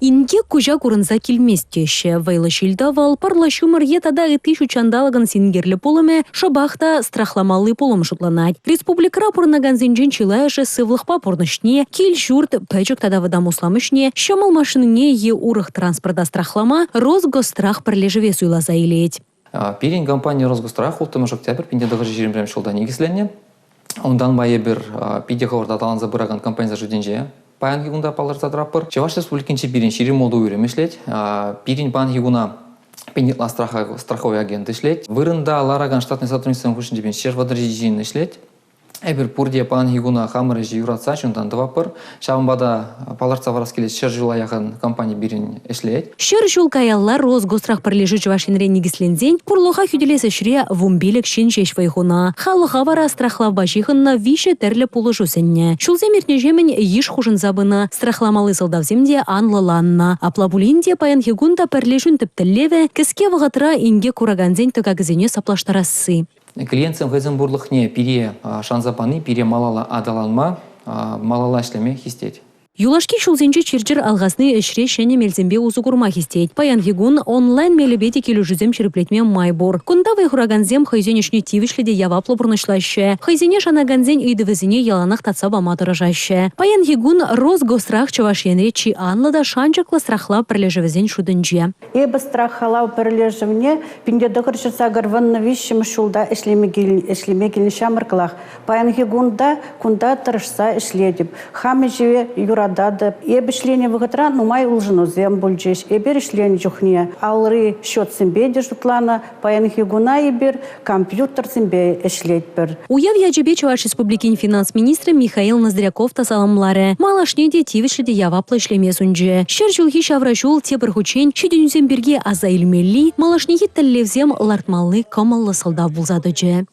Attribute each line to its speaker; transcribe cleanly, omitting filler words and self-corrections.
Speaker 1: Инкек куҫа курӑнса килмест теҫҫӗ. Вӑйлӑ ҫил-тӑвӑл, пӑрлӑ ҫумӑр е тата ытти ҫутҫанталӑкӑн синкерлӗ пулӑмӗ шӑпах та страхламалли пулӑм шутланать. Республикӑра пурӑнакансенчен чылайӑшӗ сывлӑхпа пурнӑҫне, кил-ҫурт, пӗчӗк тата вӑтам услам ӗҫне, ҫӑмӑл машинине е урӑх транспорта страхлама Росгосстрах пӗрлешӗве суйласа илет.
Speaker 2: Пирӗн компани Росгосстрах 6 октябрь 1921 ҫулта никӗсленнӗ. Унтанпа эпир питӗ хӑвӑрт аталанса пыракан компанисен шутӗнче паянхи кунта палӑртса тӑратпӑр. Чӑваш Республикинче пирӗн ҫирӗм ултӑ уйрӑм ӗҫлет. Пирӗн паянхи куна пин ытла страховой агент ӗҫлет. Вырӑнта ларакан штатный сотрудниксем хушшинче пин 137 ҫын ӗҫлет. Эпир пурте паянхи куна хамӑр ӗҫе юратса чунтан тӑватпӑр. Ҫавӑнпа та палӑртса парас килет, 100 ҫула яхӑн компани пирӗн ӗҫлет.
Speaker 1: 100 ҫул каялла Росгосстрах пӗрлешӳ Чӑваш Енре никӗсленсен пурлӑха хӳтӗлес ӗҫре 15 ҫын ҫеҫ вӑй хунӑ. Халӑха вара страхлавпа ҫыхӑннӑ виҫӗ тӗрлӗ пулӑшу сӗннӗ. Ҫулсем иртнӗҫемӗн йыш хушӑнса пынӑ, страхламалли сӑлтавсем те анлӑланнӑ. Апла пулин те паянхи кун та пӗрлешӳн тӗп тӗллевӗ кӗске вӑхӑтра инкек куракансен тӑкакӗсене саплаштарасси.
Speaker 2: Клиентсем хӑйсен пурлӑхне пире шанса пани пире малалла аталанма, малалла ӗҫлеме хистет.
Speaker 1: Юлашки ҫулсенче чир-чӗр алхасни ӗҫре ҫӗнӗ мелсемпе усӑ курма хистет. Паянхи кун онлайн мелӗпе те килӗшӳсем ҫирӗплетме май пур. Кунта вӑй хуракансем хӑйсен ӗҫне тивӗҫлӗ те яваплӑ пурнӑҫлаҫҫӗ. Хӑйсене шанакансен ыйтӑвӗсене яланах татса пама тӑрӑшаҫҫӗ. Паянхи кун Росгосстрах Чӑваш Енре чи анлӑ та шанчӑклӑ страхлав пӗрлешӗвӗсен шутӗнче.
Speaker 3: Эпӗ страхлав пӗрлешӗвне 1983 ҫулта ӗҫлеме ӗҫлеме килнӗ ҫамрӑклах. Паянхи кун та кунта тӑрӑшса ӗҫлетӗп. Хам ӗҫе юрататӑп. Эп ӗҫленӗ вӑхӑтра нумай улшӑнусем пулчӗҫ. Эпир ӗҫленӗ чухне алри счетсемпе те шутланӑ. Паянхи куна эпир компьютерсемпе ӗҫлетпӗр.
Speaker 1: Уяв ячӗпе Чӑваш Республикин финанс министрӗ Михаил Ноздряков та саламларӗ. Малашне те тивӗҫлӗ те яваплӑ ӗҫлеме сунчӗ. 100 ҫулхи ҫавра ҫул тепӗр хутчен ҫитӗнӳсем пирки аса илмелли, малашнехи тӗллевсем лартмалли кӑмӑллӑ сӑлтав пулса тӑчӗ.